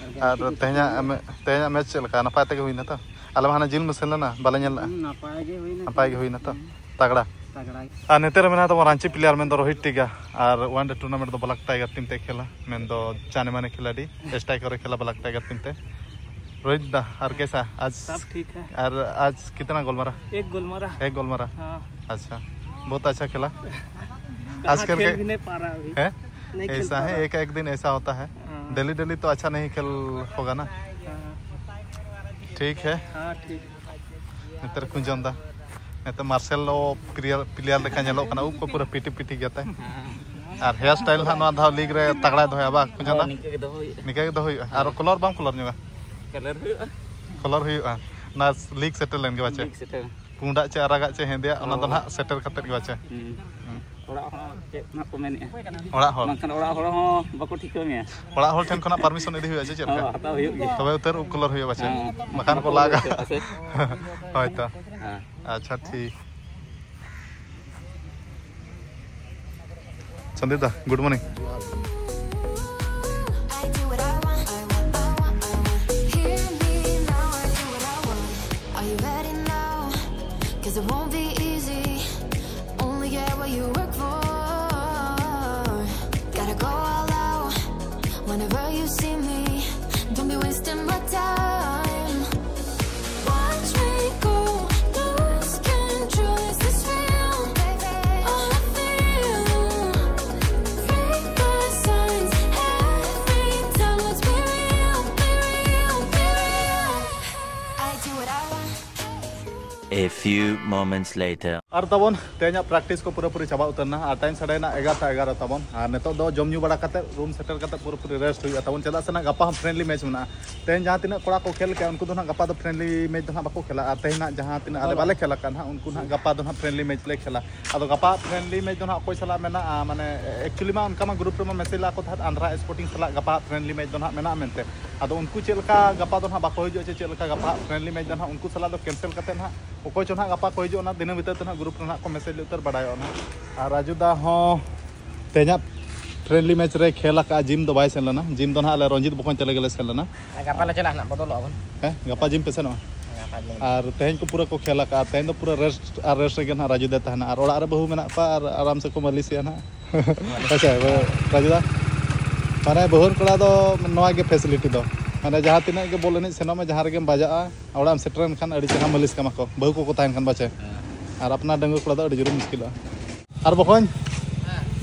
ᱟᱨ ᱟᱨ ᱜᱟᱛᱮ ᱠᱚ ᱛᱮᱦᱮᱧᱟᱜ ᱢᱮ- ᱛᱮᱦᱮᱧᱟᱜ ᱢᱮᱪ ᱪᱮᱫ ᱞᱮᱠᱟ? ᱱᱟᱯᱟᱭ ᱛᱮᱜᱮ ᱦᱩᱭᱱᱟ ᱛᱚ? ᱟᱞᱮ ᱢᱟ ᱦᱟᱱᱮ ᱡᱤᱞ ᱢᱮ ᱥᱮᱱ ᱞᱮᱱᱟ, ᱵᱟᱞᱮ ᱧᱮᱞ ᱞᱮᱜᱼᱟ᱾ ᱦᱩᱸ, ᱱᱟᱯᱟᱭ ᱜᱮ ᱦᱩᱭᱱᱟ᱾ ᱱᱟᱯᱟᱭ ᱜᱮ ᱦᱩᱭᱱᱟ ᱛᱚ? ᱛᱟᱜᱲᱟ᱾ ᱛᱟᱜᱲᱟ᱾ ᱟᱨ ᱱᱚᱛᱮ ᱨᱮ ᱢᱮᱱᱟᱭ ᱛᱟᱵᱚᱱ ᱨᱟᱺᱪᱤ ᱯᱞᱮᱭᱟᱨ, ᱢᱮᱱᱫᱚ ᱨᱳᱦᱤᱛ ᱴᱤᱜᱟ᱾ ᱟᱨ ᱣᱟᱱ ᱰᱮ ᱴᱩᱨᱱᱟᱢᱮᱱᱴ ᱫᱚ ᱵᱞᱟᱠ ᱴᱟᱭᱜᱟᱨ ᱴᱤᱢ ᱛᱮ ᱠᱷᱮᱞᱟ, ᱢᱮᱱᱫᱚ ᱪᱟᱱᱮ ᱢᱟᱱᱮ ᱠᱷᱤᱞᱟᱰᱤ, ᱥᱴᱨᱟᱭᱠᱟᱨ ᱮ ᱠᱷᱮᱞᱟ ᱵᱞᱟᱠ ᱴᱟᱭᱜᱟᱨ ᱴᱤᱢ ᱛᱮ᱾ ᱨᱳᱦᱤᱛ ᱫᱟ, ᱟᱨ ᱠᱮᱥᱟ ᱟᱡ? सब ठीक है। और आज कितना गोल मारा? एक गोल मारा। एक गोल मारा। हाँ। अच्छा, बहुत अच्छा खेला। कहाँ आजकल खेल के भी नहीं पा रहा अभी। है नहीं खेल ऐसा पा है, रहा। एक एक दिन ऐसा होता है। हाँ। डेली डेली तो अच्छा नहीं खेल होगा ना। हाँ। ठीक है। हाँ, ठीक। ᱱᱮᱛᱟᱨ ᱠᱩᱸᱡᱚᱱ ᱫᱟ, ᱱᱮᱛᱟᱨ ᱢᱟᱨᱥᱮᱞ ᱞᱚ ᱯᱞᱮᱭᱟᱨ, ᱯᱞᱮᱭᱟᱨ ᱞᱮᱠᱟ ᱧᱮᱞᱚᱜ ᱠᱟᱱᱟ, ᱩᱵ ᱠᱚ ᱯᱩᱨᱟᱹ ᱯᱤᱴᱤ ᱯᱤᱴᱤ ᱜᱮᱛᱟᱭ᱾ ᱟᱨ ᱦᱮᱭᱟᱨ ᱥᱴᱟᱭᱤᱞ ᱦᱟᱸᱜ ᱱᱚᱣᱟ ᱫᱷᱟᱣ ᱞᱤᱜᱽ ᱨᱮ ᱛᱟᱜᱲᱟᱭ ᱫᱚᱦᱚᱭᱟ ᱵᱟᱝ ᱠᱩᱸᱡᱚᱱ ᱫᱟ? ᱱᱤᱝᱠᱟᱹ ᱜᱮ ᱫᱚᱦᱚ ᱦᱩᱭᱩᱜᱼᱟ᱾ ᱱᱤᱝᱠᱟᱹ ᱜᱮ ᱫᱚᱦᱚ ᱦᱩᱭᱩᱜᱼᱟ᱾ ᱟᱨ ᱠᱚᱞᱚᱨ ᱵᱟᱢ ᱠᱚᱞᱚᱨ ᱧᱚᱜᱟ? ᱠᱟᱞᱟᱨ ᱦᱩᱭᱩᱜᱼᱟ᱾ ᱠᱚᱞᱚᱨ ᱦᱩᱭᱩᱜᱼᱟ᱾ ᱚᱱᱟ ᱞᱤᱜᱽ ᱥᱮᱴᱮᱨ ᱞᱮᱱ ᱜᱮ ᱵᱟᱪᱮ? ᱞᱤᱜᱽ ᱥᱮᱴᱮᱨ᱾ ᱯᱩᱸᱰᱟᱜ ᱪᱮ ᱟᱨᱟᱜᱟᱜ ᱪᱮ ᱦᱮᱸᱫᱮᱭᱟᱜ, ᱚᱱᱟ ᱫᱚ ᱱᱟᱦᱟᱜ ᱥᱮᱴᱮᱨ ᱠᱟᱛᱮᱫ ᱜᱮ ᱵᱟᱪᱮ? ᱦᱩᱸ᱾ ᱦᱩᱸ᱾ ᱚᱲᱟᱜ ᱦᱚᱸ ᱪᱮᱫ ᱱᱟᱜ ᱠᱚ ᱢᱮᱱᱮᱫᱼᱟ? ᱚᱲᱟᱜ ᱦᱚᱲ ᱵᱟᱝᱠᱷᱟᱱ ᱚᱲᱟᱜ ᱦᱚᱲ ᱦᱚᱸ ᱵᱟᱠᱚ ᱴᱷᱤᱠᱟᱹ ᱢᱮᱭᱟ᱾ ᱚᱲᱟᱜ ᱦᱚᱲ ᱴᱷᱮᱱ ᱠᱷᱚᱱᱟᱜ ᱯᱟᱨᱢᱤᱥᱚᱱ ᱤᱫᱤ ᱦᱩᱭᱩᱜᱼᱟ ᱥᱮ ᱪᱮᱫ ᱞᱮᱠᱟ? ᱦᱚᱸ, ᱦᱟᱛᱟᱣ ᱦᱩᱭᱩᱜ ᱜᱮᱭᱟ᱾ ᱛᱚᱵᱮ ᱩᱛᱟᱹᱨ ᱩᱵ ᱠᱟᱞᱟᱨ ᱦᱩᱭᱩᱜᱼᱟ ᱯᱟᱪᱮ? ᱦᱮᱸ᱾ ᱵᱟᱠᱷᱟᱱ ᱠᱚ ᱦᱟᱛᱟᱣ ᱞᱟᱜᱟ᱾ ᱦᱩᱭᱩᱜᱼᱟ ᱯᱟᱪᱮ? ᱦᱳᱭ ᱛᱚ᱾ ᱦᱮᱸ᱾ ᱟᱪᱪᱷᱟ, ᱴᱷᱤᱠ᱾ ᱥᱚᱱᱫᱤᱯ ᱫᱟ, good morning. I do what I want. I want, I want, I want. Hear me now, I do what I want. Are you ready now? Cause it won't be easy. Only get what you work for. Gotta go all out. Whenever you see me, don't be wasting my time. Watch me go, lose control. Is this real? All I feel. Break the signs. Every time, let's be real, be real, be real. I do what I want. A few moments later. ᱟᱨ ᱛᱟᱵᱚᱱ ᱛᱮᱦᱮᱧᱟᱜ practice ᱠᱚ ᱯᱩᱨᱟᱹᱯᱩᱨᱤ ᱪᱟᱵᱟ ᱩᱛᱟᱹᱨ ᱮᱱᱟ᱾ ᱟᱨ time ᱥᱟᱰᱮᱭᱮᱱᱟ ᱮᱜᱟᱨᱚᱴᱟ ᱮᱜᱟᱨᱚ ᱛᱟᱵᱚᱱ᱾ ᱟᱨ ᱱᱤᱛᱚᱜ ᱫᱚ ᱡᱚᱢ ᱧᱩ ᱵᱟᱲᱟ ᱠᱟᱛᱮ ᱨᱩᱢ ᱥᱮᱴᱮᱨ ᱠᱟᱛᱮ ᱯᱩᱨᱟᱹᱯᱩᱨᱤ ᱨᱮᱥᱴ ᱦᱩᱭᱩᱜᱼᱟ ᱛᱟᱵᱚᱱ᱾ ᱪᱮᱫᱟᱜ ᱥᱮ ᱱᱟᱜ ᱜᱟᱯᱟ ᱦᱚᱸ ᱯᱷᱨᱮᱱᱰᱞᱤ ᱢᱮᱪ ᱢᱮᱱᱟᱜᱼᱟ᱾ ᱛᱮᱦᱮᱧ ᱡᱟᱦᱟᱸ ᱛᱤᱱᱟᱹᱜ ᱠᱚᱲᱟ ᱠᱚ ᱠᱷᱮᱞ ᱠᱮᱜᱼᱟ, ᱩᱱᱠᱩ ᱫᱚ ᱱᱟᱜ ᱜᱟᱯᱟ ᱫᱚ ᱯᱷᱨᱮᱱᱰᱞᱤ ᱢᱮᱪ ᱫᱚ ᱱᱟᱜ ᱵᱟᱠᱚ ᱠᱷᱮᱞᱟ᱾ ᱟᱨ ᱛᱮᱦᱮᱧ ᱱᱟᱜ ᱡᱟᱦᱟᱸ ᱛᱤᱱᱟᱹᱜ ᱟᱞᱮ ᱵᱟᱞᱮ ᱠᱷᱮᱞ ᱟᱠᱟᱫ ᱱᱟᱜ, ᱩᱱᱠᱩ ᱱᱟᱜ ᱜᱟᱯᱟ ᱫᱚ ᱱᱟᱜ ᱯᱷᱨᱮᱱᱰᱞᱤ ᱢᱮᱪ ᱞᱮ ᱠᱷᱮᱞᱟ᱾ ᱟᱫᱚ ᱜᱟᱯᱟ ᱯᱷᱨᱮᱱᱰᱞᱤ ᱢᱮᱪ ᱫᱚ ᱱᱟᱜ ᱚᱠᱚᱭ ᱥᱟᱞᱟᱜ ᱢᱮᱱᱟᱜᱼᱟ, ᱢᱟᱱᱮ ᱮᱠᱪᱩᱭᱮᱞᱤ ᱢᱟ ᱚᱱᱠᱟ ᱢᱟ ᱜᱨᱩᱯ ᱨᱮᱢᱟ ᱢᱮᱥᱮᱡᱽ ᱞᱮᱫ ᱠᱚ ᱛᱟᱦᱮᱸᱫ ᱟᱱᱫᱷᱨᱟ ᱥᱯᱳᱨᱴᱤᱝ ᱥᱟᱞᱟᱜ ᱜᱟᱯᱟ ᱯᱷᱨᱮᱱᱰᱞᱤ ᱢᱮᱪ ᱫᱚ ᱱᱟᱜ ᱢᱮᱱᱟᱜᱼᱟ ᱢᱮᱱᱛᱮ᱾ ᱟᱫᱚ ᱩᱱᱠᱩ ᱪᱮᱫ ᱞᱮᱠᱟ ᱜᱟᱯᱟ ᱫᱚ ᱱᱟᱜ ᱵᱟᱠᱚ ᱦᱤᱡᱩᱜᱼᱟ ᱪᱮ ᱪᱮᱫ ᱞᱮᱠᱟ ᱜᱟᱯᱟ ᱯᱷᱨᱮᱱᱰᱞᱤ ᱢᱮᱪ ᱫᱚ ᱱᱟᱜ ᱩᱱᱠᱩ ᱥᱟᱞᱟᱜ ᱫᱚ ᱠᱮᱱᱥᱮᱞ ᱠᱟᱛᱮ ᱱᱟᱜ ᱚᱠᱚᱭ ᱪᱚ ᱱᱟᱜ ᱜᱟᱯᱟ ᱠᱚ ᱦᱤᱡᱩᱜᱼᱟ, ᱚᱱᱟ ᱫᱤᱱᱟᱹᱢ ᱵᱷᱤᱛᱟᱹᱨ ᱛᱮ ᱱᱟᱜ ᱜᱨᱩᱯ ᱨᱮ ᱱᱟᱜ ᱠᱚ ᱢᱮᱥᱮᱡᱽ ᱩᱛᱟᱹᱨ ᱵᱟᱲᱟᱭᱚᱜᱼᱟ ᱱᱟᱜ᱾ ᱟᱨ ᱨᱟᱡᱩ ᱫᱟ ᱦᱚᱸ ᱛᱮᱦᱮᱧᱟᱜ ᱯᱷᱨᱮᱱᱰᱞᱤ ᱢᱮᱪ ᱨᱮ ᱠᱷᱮᱞ ᱟᱠᱟᱫᱼᱟ, ᱡᱤᱢ ᱫᱚ ᱵᱟᱭ ᱥᱮᱱ ᱞᱮᱱᱟ᱾ ᱡᱤᱢ ᱫᱚ ᱱᱟᱜ ᱟᱞᱮ ᱨᱚᱧᱡᱤᱛ ᱵᱚᱠᱚᱧ ᱛᱟᱞᱮ ᱜᱮᱞᱮ ᱥᱮᱱ ᱞᱮᱱᱟ᱾ ᱜᱟᱯᱟ ᱞᱮ ᱪᱟᱞᱟᱜᱼᱟ ᱱᱟᱜ, ᱵᱚᱫᱚᱞᱚᱜᱼᱟ ᱵᱚᱱ᱾ ᱦᱮᱸ, ᱜᱟᱯᱟ ᱡᱤᱢ ᱯᱮ ᱥᱮᱱᱚᱜᱼᱟ? ᱜᱟᱯᱟ ᱡᱤᱢ᱾ ᱟᱨ ᱛᱮᱦᱮᱧ ᱠᱚ ᱯᱩᱨᱟᱹ ᱠᱚ ᱠᱷᱮᱞ ᱟᱠᱟᱫᱼᱟ᱾ ᱛᱮᱦᱮᱧ ᱫᱚ ᱯᱩᱨᱟᱹ ᱨᱮᱥᱴ ᱟᱨ ᱨᱮᱥᱴ ᱨᱮᱜᱮ ᱱᱟᱜ ᱨᱟᱡᱩ ᱫᱚᱭ ᱛᱟᱦᱮᱱᱟ᱾ ᱟᱨ ᱚᱲᱟᱜ ᱨᱮ ᱵᱟᱹᱦᱩ ᱢᱮᱱᱟᱜ ᱠᱚᱣᱟ ᱟᱨ ᱟᱨᱟᱢ ᱥᱮ ᱠᱚ ᱢᱟᱹᱞᱤᱥᱮᱜᱼᱟ ᱱᱟᱜ᱾ ᱟᱪᱪᱷᱟ, ᱨᱟᱡᱩ ᱫᱟ, ᱢᱟᱱᱮ ᱵᱟᱹᱦᱩᱣᱟᱱ ᱠᱚᱲᱟ ᱫᱚ ᱱᱚᱣᱟ ᱜᱮ ᱯᱷᱮᱥᱤᱞᱤᱴᱤ ᱫᱚ, ᱢᱟᱱᱮ ᱡᱟᱦᱟᱸ ᱛᱤᱱᱟᱹᱜ ᱜᱮ ᱵᱚᱞ ᱮᱱᱮᱡ ᱥᱮᱱᱚᱜ ᱢᱮ, ᱡᱟᱦᱟᱸ ᱨᱮᱜᱮᱢ ᱵᱟᱡᱟᱜᱼᱟ, ᱚᱲᱟᱜ ᱮᱢ ᱥᱮᱴᱮᱨ ᱮᱱ ᱠᱷᱟᱱ ᱟᱹᱰᱤ ᱪᱮᱦᱨᱟ ᱢᱟᱹᱞᱤᱥ ᱠᱟᱢᱟ ᱠᱚ, ᱵᱟᱹᱦᱩ ᱠᱚᱠᱚ ᱛᱟᱦᱮᱱ ᱠᱷᱟᱱ ᱵᱟᱪᱮ᱾ ᱟᱨ ᱟᱯᱱᱟᱨ ᱰᱟᱺᱜᱩᱣᱟᱹ ᱠᱚᱲᱟ ᱫᱚ ᱟᱹᱰᱤ ᱡᱳᱨᱮᱢ ᱢᱩᱥᱠᱤᱞᱚᱜᱼᱟ᱾ ᱟᱨ ᱵᱚᱠᱚᱧ,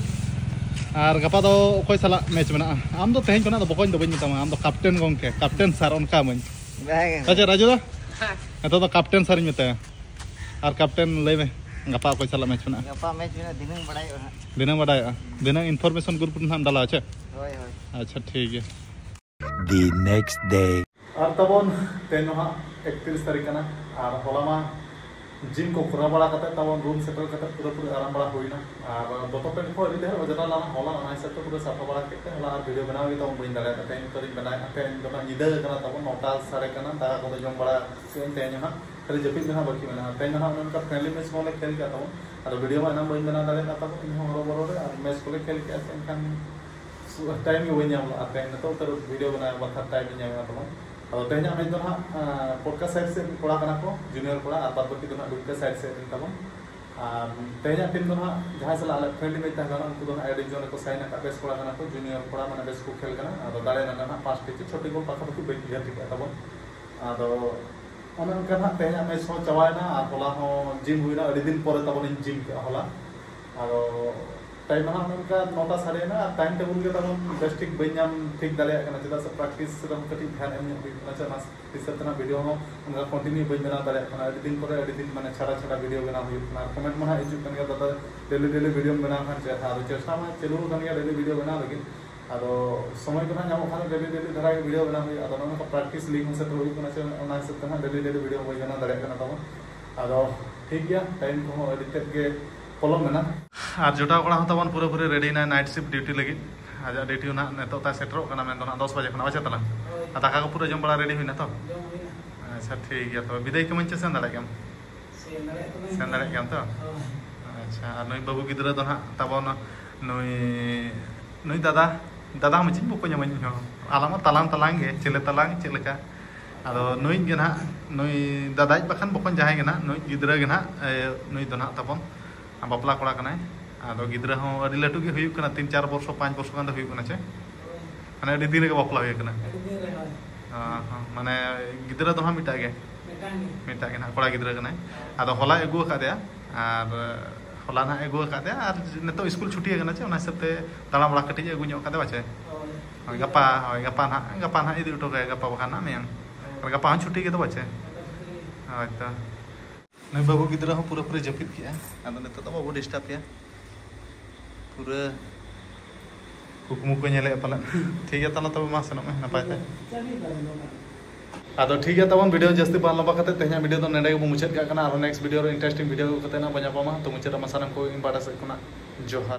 ᱟᱨ ᱜᱟᱯᱟ ᱫᱚ ᱚᱠᱚᱭ ᱥᱟᱞᱟᱜ ᱢᱮᱪ ᱢᱮᱱᱟᱜᱼᱟ? ᱟᱢ ᱫᱚ ᱛᱮᱦᱮᱧ ᱠᱷᱚᱱᱟᱜ ᱫᱚ ᱵᱚᱠᱚᱧ ᱫᱚ ᱵᱟᱹᱧ ᱢᱮᱛᱟᱢᱟ, ᱟᱢ ᱫᱚ ᱠᱟᱯᱴᱮᱱ ᱜᱚᱝᱠᱮ, ᱠᱟᱯᱴᱮᱱ ᱥᱟᱨ, ᱚᱱᱠᱟ ᱢᱟᱹᱧ᱾ ᱵᱟᱝ᱾ ᱟᱪᱪᱷᱟ, ᱨᱟᱡᱩ ᱫᱟ, ᱱᱤᱛᱚᱜ ᱫᱚ ᱠᱟᱯᱴᱮᱱ ᱥᱟᱨᱤᱧ ᱢᱮᱛᱟᱭᱟ᱾ ᱟᱨ ᱠᱟᱯᱴᱮᱱ, ᱞᱟᱹᱭ ᱢᱮ, ᱜᱟᱯᱟ ᱚᱠᱚᱭ ᱥᱟᱞᱟᱜ ᱢᱮᱪ ᱢᱮᱱᱟᱜᱼᱟ? ᱜᱟᱯᱟ ᱢᱮᱪ ᱢᱮᱱᱟᱜᱼᱟ, ᱫᱷᱤᱱᱟᱹᱝ ᱵᱟᱲᱟᱭᱚᱜᱼᱟ ᱦᱟᱸᱜ᱾ ᱫᱷᱤᱱᱟᱹᱝ ᱵᱟᱰᱟᱭᱚᱜᱼᱟ᱾ ᱫᱷᱤᱱᱟᱹᱝ ᱤᱱᱯᱷᱚᱨᱢᱮᱥᱚᱱ ᱜᱨᱩᱯ ᱨᱮ ᱱᱟᱦᱟᱜ ᱮᱢ ᱰᱟᱞᱟᱣᱟ ᱪᱮ? ᱦᱳᱭ, ᱦᱳᱭ᱾ ᱟᱪᱪᱷᱟ, ᱴᱷᱤᱠ ᱜᱮᱭᱟ᱾ The next day. ᱟᱨ ᱛᱟᱵᱚᱱ ᱛᱮᱦᱮᱧ ᱫᱚ ᱦᱟᱸᱜ ᱮᱠᱛᱨᱤᱥ ᱛᱟᱹᱨᱤᱠᱷ ᱠᱟᱱᱟ, ᱟᱨ ᱦᱚᱞᱟ ᱢᱟ ᱡᱤᱢ ᱠᱚ ᱠᱚᱨᱟᱣ ᱵᱟᱲᱟ ᱠᱟᱛᱮ ᱛᱟᱵᱚᱱ ᱨᱩᱢ ᱥᱮᱴᱮᱨ ᱠᱟᱛᱮ ᱯᱩᱨᱟᱹᱯᱩᱨᱤ ᱟᱨᱟᱢ ᱵᱟᱲᱟ ᱦᱩᱭᱱᱟ᱾ ᱟᱨ ᱫᱚᱛᱚ ᱯᱮᱱᱴ ᱠᱚ ᱟᱹᱰᱤ ᱰᱷᱮᱨ ᱚᱡᱽᱨᱟ ᱞᱮᱱᱟ ᱦᱚᱞᱟ, ᱚᱱᱟ ᱦᱤᱥᱟᱹᱵ ᱛᱮ ᱯᱩᱨᱟᱹ ᱥᱟᱯᱷᱟ ᱵᱟᱲᱟ ᱠᱮᱫ ᱛᱮ ᱦᱚᱞᱟ ᱟᱨ ᱵᱷᱤᱰᱤᱭᱳ ᱵᱮᱱᱟᱣ ᱜᱮ ᱛᱟᱵᱚᱱ ᱵᱟᱹᱧ ᱫᱟᱲᱮᱭᱟᱫᱟ᱾ ᱛᱮᱦᱮᱧ ᱱᱤᱛᱚᱜ ᱤᱧ ᱵᱮᱱᱟᱣᱮᱫᱼᱟ, ᱛᱮᱦᱮᱧ ᱫᱚ ᱱᱟᱜ ᱧᱤᱫᱟᱹ ᱠᱟᱱᱟ ᱛᱟᱵᱚᱱ, ᱱᱚᱴᱟ ᱥᱟᱲᱮ ᱠᱟᱱᱟ, ᱫᱟᱠᱟ ᱠᱚᱫᱚ ᱡᱚᱢ ᱵᱟᱲᱟ ᱠᱮᱫ ᱟᱹᱧ ᱛᱮᱦᱮᱧ ᱦᱚᱸ ᱱᱟᱜ, ᱠᱷᱟᱹᱞᱤ ᱡᱟᱹᱯᱤᱫ ᱜᱮ ᱱᱟᱜ ᱵᱟᱹᱠᱤ ᱢᱮᱱᱟᱜᱼᱟ᱾ ᱛᱮᱦᱮᱧ ᱫᱚ ᱱᱟᱜ ᱚᱱᱮ ᱚᱱᱠᱟ ᱯᱷᱨᱮᱱᱰᱞᱤ ᱢᱮᱪ ᱠᱚᱦᱚᱸ ᱞᱮ ᱠᱷᱮᱞ ᱠᱮᱫ ᱛᱟᱵᱚᱱ, ᱟᱫᱚ ᱵᱷᱤᱰᱤᱭᱳ ᱢᱟ ᱮᱱᱟᱝ ᱵᱟᱹᱧ ᱵᱮᱱᱟᱣ ᱫᱟᱲᱮᱭᱟᱫ ᱛᱟᱵᱚᱱ, ᱤᱧ ᱦᱚᱸ ᱦᱚᱨᱚᱵᱚᱨᱚ ᱨᱮ, ᱟᱨ ᱢᱮᱪ ᱠᱚᱞᱮ ᱠᱷᱮᱞ ᱠᱮᱫᱼᱟ ᱥᱮ ᱮᱱᱠᱷᱟᱱ ᱴᱟᱭᱤᱢ ᱜᱮ ᱵᱟᱹᱧ ᱧᱟᱢ ᱞᱮᱫᱼᱟ᱾ ᱛᱮᱦᱮᱧ ᱱᱤᱛᱚᱜ ᱩᱛᱟᱹᱨ ᱵᱷᱤᱰᱤᱭᱳ ᱵᱮᱱᱟᱣ ᱵᱟᱠᱷᱨᱟ ᱴᱟᱭᱤᱢ ᱤᱧ ᱧᱟᱢᱮᱫᱼᱟ ᱛᱟᱵᱚᱱ᱾ ᱟᱫᱚ ᱛᱮᱦᱮᱧᱟᱜ ᱢᱮᱪ ᱫᱚ ᱱᱟᱜ ᱯᱚᱰᱠᱟᱥᱴ ᱥᱟᱭᱤᱰ ᱥᱮᱫ ᱨᱮᱱ ᱠᱚᱲᱟ ᱠᱟᱱᱟ ᱠᱚ, ᱡᱩᱱᱤᱭᱚᱨ ᱠᱚᱲᱟ, ᱟᱨ ᱵᱟᱫ ᱵᱟᱹᱠᱤ ᱫᱚ ᱱᱟᱜ ᱰᱩᱢᱠᱟ ᱥᱟᱭᱤᱰ ᱥᱮᱫ ᱨᱮᱱ ᱛᱟᱵᱚᱱ᱾ ᱟᱨ ᱛᱮᱦᱮᱧᱟᱜ ᱴᱤᱢ ᱫᱚ ᱱᱟᱜ ᱡᱟᱦᱟᱸᱭ ᱥᱟᱞᱟᱜ ᱟᱞᱮ ᱯᱷᱨᱮᱱᱰᱞᱤ ᱢᱮᱪ ᱛᱟᱦᱮᱸ ᱠᱟᱱᱟ, ᱩᱱᱠᱩ ᱫᱚ ᱱᱟᱜ ᱮᱰ ᱡᱳᱱ ᱨᱮᱠᱚ ᱥᱟᱭᱤᱱ ᱟᱠᱟᱫ, ᱵᱮᱥ ᱠᱚᱲᱟ ᱠᱟᱱᱟ ᱠᱚ, ᱡᱩᱱᱤᱭᱚᱨ ᱠᱚᱲᱟ, ᱢᱟᱱᱮ ᱵᱮᱥ ᱠᱚ ᱠᱷᱮᱞ ᱠᱟᱱᱟ᱾ ᱟᱫᱚ ᱫᱟᱲᱮ ᱱᱟᱜ ᱱᱟᱜ ᱯᱟᱸᱪᱴᱤ ᱪᱮ ᱪᱷᱚᱴᱤ ᱜᱳᱞ ᱯᱟᱠᱷᱟ ᱯᱟᱠᱷᱤ ᱵᱟᱹᱧ ᱩᱭᱦᱟᱹᱨ ᱴᱷᱤᱠ ᱠᱟᱜ ᱛᱟᱵᱚᱱ᱾ ᱟᱫᱚ ᱚᱱᱮ ᱚᱱᱠᱟ ᱱᱟᱜ ᱛᱮᱦᱮᱧᱟᱜ ᱢᱮᱪ ᱦᱚᱸ ᱪᱟᱵᱟᱭᱮᱱᱟ, ᱟᱨ ᱦᱚᱞᱟ ᱦᱚᱸ ᱡᱤᱢ ᱦᱩᱭᱱᱟ, ᱟᱹᱰᱤ ᱫᱤᱱ ᱯᱚᱨᱮ ᱛᱟᱵᱚᱱ ᱤᱧ ᱡᱤᱢ ᱠᱮᱜᱼᱟ ᱦᱚᱞᱟ᱾ ᱟᱫᱚ ᱴᱟᱭᱤᱢ ᱱᱟᱦᱟᱜ ᱱᱚᱝᱠᱟ ᱱᱚᱴᱟ ᱥᱟᱰᱮᱭᱮᱱᱟ, ᱟᱨ ᱴᱟᱭᱤᱢ ᱴᱮᱵᱤᱞ ᱜᱮ ᱛᱟᱵᱚᱱ ᱵᱮᱥ ᱴᱷᱤᱠ ᱵᱟᱹᱧ ᱧᱟᱢ ᱴᱷᱤᱠ ᱫᱟᱲᱮᱭᱟᱜ ᱠᱟᱱᱟ, ᱪᱮᱫᱟᱜ ᱥᱮ ᱯᱨᱮᱠᱴᱤᱥ ᱨᱮᱦᱚᱸ ᱠᱟᱹᱴᱤᱡ ᱫᱷᱮᱭᱟᱱ ᱮᱢ ᱧᱚᱜ ᱦᱩᱭᱩᱜ ᱠᱟᱱᱟ, ᱥᱮ ᱚᱱᱟ ᱦᱤᱥᱟᱹᱵ ᱛᱮ ᱱᱟᱜ ᱵᱷᱤᱰᱤᱭᱳ ᱦᱚᱸ ᱚᱱᱠᱟ ᱠᱚᱱᱴᱤᱱᱤᱭᱩ ᱵᱟᱹᱧ ᱵᱮᱱᱟᱣ ᱫᱟᱲᱮᱭᱟᱜ ᱠᱟᱱᱟ᱾ ᱟᱹᱰᱤ ᱫᱤᱱ ᱯᱚᱨᱮ ᱟᱹᱰᱤ ᱫᱤᱱ ᱢᱟᱱᱮ ᱪᱷᱟᱲᱟ ᱪᱷᱟᱲᱟ ᱵᱷᱤᱰᱤᱭᱳ ᱵᱮᱱᱟᱣ ᱦᱩᱭᱩᱜ ᱠᱟᱱᱟ, ᱟᱨ ᱠᱚᱢᱮᱱᱴ ᱢᱟ ᱱᱟᱜ ᱦᱤᱡᱩᱜ ᱠᱟᱱ ᱜᱮᱭᱟ, "ᱫᱟᱫᱟ, ᱰᱮᱞᱤ ᱰᱮᱞᱤ ᱵᱷᱤᱰᱤᱭᱳᱢ ᱵᱮᱱᱟᱣ ᱠᱷᱟᱱ ᱪᱮᱦᱨᱟ", ᱟᱫᱚ ᱪᱮᱥᱴᱟ ᱢᱟ ᱪᱟᱹᱞᱩ ᱟᱠᱟᱱ ᱜᱮᱭᱟ ᱰᱮᱞᱤ ᱵᱷᱤᱰᱤᱭᱳ ᱵᱮᱱᱟᱣ ᱞᱟᱹᱜᱤᱫ᱾ ᱟᱫᱚ ᱥᱚᱢᱚᱭ ᱠᱚ ᱱᱟᱜ ᱧᱟᱢᱚᱜ ᱠᱷᱟᱱ ᱰᱮᱞᱤ ᱰᱮᱞᱤ ᱫᱷᱟᱨᱟ ᱜᱮ ᱵᱷᱤᱰᱤᱭᱳ ᱵᱮᱱᱟᱣ ᱦᱩᱭᱩᱜᱼᱟ᱾ ᱟᱫᱚ ᱱᱚᱜᱼᱚ ᱱᱚᱝᱠᱟ ᱯᱨᱮᱠᱴᱤᱥ ᱞᱤᱜᱽ ᱦᱚᱸ ᱥᱮᱴᱮᱨ ᱦᱩᱭᱩᱜ ᱠᱟᱱᱟ, ᱥᱮ ᱚᱱᱟ ᱦᱤᱥᱟᱹᱵ ᱛᱮ ᱱᱟᱜ ᱰᱮᱞᱤ ᱰᱮᱞᱤ ᱵᱷᱤᱰᱤᱭᱳ ᱵᱟᱹᱧ ᱵᱮᱱᱟᱣ ᱫᱟᱲᱮᱭᱟᱜ ᱠᱟᱱᱟ ᱛᱟᱵᱚᱱ᱾ ᱟᱫᱚ ᱴᱷᱤᱠ ᱜᱮᱭᱟ, ᱴᱟᱭᱤᱢ ᱠᱚᱦᱚᱸ ᱟᱹᱰᱤ ᱛᱮᱫ ᱜᱮ ᱯᱚᱞᱚᱢ ᱮᱱᱟ᱾ ᱟᱨ ᱡᱚᱴᱟᱣ ᱠᱚᱲᱟ ᱦᱚᱸ ᱛᱟᱵᱚᱱ ᱯᱩᱨᱟᱹᱯᱩᱨᱤ ᱨᱮᱰᱤ ᱮᱱᱟᱭ ᱱᱟᱭᱤᱴ ᱥᱤᱯᱴ ᱰᱤᱭᱩᱴᱤ ᱞᱟᱹᱜᱤᱫ᱾ ᱟᱡᱟᱜ ᱰᱤᱭᱩᱴᱤ ᱦᱚᱸ ᱱᱟᱜ ᱱᱤᱛᱚᱜ ᱛᱟᱭ ᱥᱮᱴᱮᱨᱚᱜ ᱠᱟᱱᱟ, ᱢᱮᱱᱫᱚ ᱱᱟᱜ ᱫᱚᱥ ᱵᱟᱡᱮ ᱠᱷᱚᱱᱟᱜ, ᱵᱟᱪᱮ ᱛᱟᱞᱟᱝ? ᱦᱳᱭ᱾ ᱟᱨ ᱫᱟᱠᱟ ᱠᱚ ᱯᱩᱨᱟᱹ ᱡᱚᱢ ᱵᱟᱲᱟ ᱨᱮᱰᱤ ᱦᱩᱭᱱᱟ ᱛᱚ? ᱡᱚᱢ ᱦᱩᱭᱱᱟ᱾ ᱟᱪᱪᱷᱟ, ᱴᱷᱤᱠ ᱜᱮᱭᱟ, ᱛᱚᱵᱮ ᱵᱤᱫᱟᱹᱭ ᱠᱟᱹᱢᱟᱹᱧ ᱪᱮ ᱥᱮᱱ ᱫᱟᱲᱮᱭᱟᱜ ᱜᱮᱭᱟᱢ? ᱥᱮᱱ ᱫᱟᱲᱮᱭᱟᱜ ᱠᱟᱹᱱᱟᱹᱧ᱾ ᱥᱮᱱ ᱫᱟᱲᱮᱭᱟᱜ ᱜᱮᱭᱟᱢ ᱛᱚ? ᱦᱳᱭ᱾ ᱟᱪᱪᱷᱟ, ᱟᱨ ᱱᱩᱭ ᱵᱟᱹᱵᱩ ᱜᱤᱫᱽᱨᱟᱹ ᱫᱚ ᱱᱟᱦᱟᱜ ᱛᱟᱵᱚᱱ, ᱱᱩᱭ, ᱱᱩᱭ ᱫᱟᱫᱟ, ᱫᱟᱫᱟ ᱦᱚᱸ ᱪᱮᱫ ᱵᱚᱠᱚᱧ ᱟᱢᱟᱧ ᱤᱧ ᱦᱚᱸ? ᱟᱞᱟᱝ ᱢᱟ ᱛᱟᱞᱟᱝ ᱛᱟᱞᱟᱝ ᱜᱮ, ᱪᱮᱞᱮ ᱛᱟᱞᱟᱝ ᱪᱮᱫ ᱞᱮᱠᱟ? ᱟᱫᱚ ᱱᱩᱭ ᱜᱮ ᱱᱟᱦᱟᱜ, ᱱᱩᱭ ᱫᱟᱫᱟᱭᱤᱡ ᱵᱟᱠᱷᱟᱱ ᱵᱚᱠᱚᱧ ᱡᱟᱦᱟᱸᱭ ᱜᱮ ᱱᱟᱦᱟᱜ, ᱱᱩᱭ ᱜᱤᱫᱽᱨᱟᱹ ᱜᱮ ᱱᱟᱦᱟᱜ, ᱮ, ᱱᱩᱭ ᱫᱚ ᱱᱟᱦᱟᱜ ᱛᱟᱵᱚᱱ ᱵᱟᱯᱞᱟ ᱠᱚᱲᱟ ᱠᱟᱱᱟᱭ᱾ ᱟᱫᱚ ᱜᱤᱫᱽᱨᱟᱹ ᱦᱚᱸ ᱟᱹᱰᱤ ᱞᱟᱹᱴᱩ ᱜᱮ ᱦᱩᱭᱩᱜ ᱠᱟᱱᱟ, ᱛᱤᱱ ᱪᱟᱨ ᱵᱚᱨᱥᱚ, ᱯᱟᱸᱪ ᱵᱚᱨᱥᱚ ᱜᱟᱱ ᱫᱚ ᱦᱩᱭᱩᱜ ᱠᱟᱱᱟ ᱪᱮ? ᱦᱳᱭ᱾ ᱢᱟᱱᱮ ᱟᱹᱰᱤ ᱫᱤᱱ ᱨᱮᱜᱮ ᱵᱟᱯᱞᱟ ᱦᱩᱭ ᱠᱟᱱᱟ? ᱟᱹᱰᱤ ᱫᱤᱱ ᱨᱮ, ᱦᱳᱭ᱾ ᱦᱚᱸ, ᱦᱚᱸ, ᱢᱟᱱᱮ ᱜᱤᱫᱽᱨᱟᱹ ᱫᱚ ᱦᱟᱸᱜ ᱢᱤᱫᱴᱟᱜ ᱜᱮ? ᱢᱤᱫᱴᱟᱝ ᱜᱮ᱾ ᱢᱤᱫᱴᱟᱜ ᱜᱮ ᱱᱟᱦᱟᱜ, ᱠᱚᱲᱟ ᱜᱤᱫᱽᱨᱟᱹ ᱠᱟᱱᱟᱭ᱾ ᱟᱫᱚ ᱦᱚᱞᱟᱭ ᱟᱹᱜᱩ ᱟᱠᱟᱫᱮᱭᱟ, ᱟᱨ ᱦᱚᱞᱟ ᱱᱟᱦᱟᱜ ᱮ ᱟᱹᱜᱩ ᱟᱠᱟᱫᱮᱭᱟ, ᱟᱨ ᱱᱤᱛᱚᱜ ᱤᱥᱠᱩᱞ ᱪᱷᱩᱴᱤ ᱟᱠᱟᱱᱟ ᱪᱮ, ᱚᱱᱟ ᱦᱤᱥᱟᱹᱵ ᱛᱮ ᱫᱟᱬᱟ ᱵᱟᱲᱟ ᱠᱟᱹᱴᱤᱡ ᱮ ᱟᱹᱜᱩ ᱧᱚᱜ ᱠᱟᱫᱮᱭᱟ, ᱵᱟᱪᱮ? ᱦᱳᱭ᱾ ᱦᱳᱭ, ᱜᱟᱯᱟ, ᱦᱳᱭ, ᱜᱟᱯᱟ ᱱᱟᱦᱟᱜ, ᱜᱟᱯᱟ ᱱᱟᱦᱟᱜ ᱤᱫᱤ ᱦᱚᱴᱚ ᱠᱟᱭᱟ, ᱜᱟᱯᱟ ᱵᱟᱠᱷᱟᱱ ᱱᱟᱦᱟᱜ ᱢᱮᱭᱟᱝ᱾ ᱟᱨ ᱜᱟᱯᱟ ᱦᱚᱸ ᱪᱷᱩᱴᱤ ᱜᱮᱫᱚ, ᱵᱟᱪᱮ? ᱦᱳᱭ ᱛᱚ᱾ ᱱᱩᱭ ᱵᱟᱹᱵᱩ ᱜᱤᱫᱽᱨᱟᱹ ᱦᱚᱸ ᱯᱩᱨᱟᱹᱯᱩᱨᱤ ᱡᱟᱹᱯᱤᱫ ᱠᱮᱜᱼᱟ᱾ ᱟᱫᱚ ᱱᱤᱛᱚᱜ ᱫᱚ ᱵᱟᱵᱚ ᱰᱤᱥᱴᱟᱵᱽ ᱮᱭᱟ᱾ ᱯᱩᱨᱟᱹ ᱠᱩᱠᱢᱩ ᱠᱚ ᱧᱮᱞᱮᱫᱼᱟ ᱯᱟᱞᱮᱫ᱾ ᱴᱷᱤᱠ ᱜᱮᱭᱟ, ᱛᱟᱦᱚᱞᱮ ᱛᱚᱵᱮ ᱢᱟ ᱥᱮᱱᱚᱜ ᱢᱮ ᱱᱟᱯᱟᱭ ᱛᱮ᱾ ᱪᱟᱹᱵᱤ ᱵᱟᱭ ᱧᱟᱢᱟ᱾ ᱟᱫᱚ ᱴᱷᱤᱠ ᱜᱮᱭᱟ ᱛᱟᱵᱚᱱ, video ᱡᱟᱹᱥᱛᱤ ᱵᱟᱝ ᱞᱚᱢᱵᱟ ᱠᱟᱛᱮ ᱛᱮᱦᱮᱧᱟᱜ video ᱫᱚ ᱱᱚᱰᱮ ᱜᱮᱵᱚᱱ ᱢᱩᱪᱟᱹᱫ ᱠᱟᱜ ᱠᱟᱱᱟ᱾ ᱟᱨᱦᱚᱸ next video ᱨᱮ interesting video ᱟᱹᱜᱩ ᱠᱟᱛᱮ ᱱᱟᱜ ᱵᱚᱱ ᱧᱟᱯᱟᱢᱟ᱾ ᱛᱚ ᱢᱩᱪᱟᱹᱫ ᱨᱮ ᱥᱟᱱᱟᱢ ᱠᱚ ᱤᱧ ᱯᱟᱦᱴᱟ ᱥᱮᱫ ᱠᱷᱚᱱᱟᱜ ᱡᱚᱦᱟᱨ᱾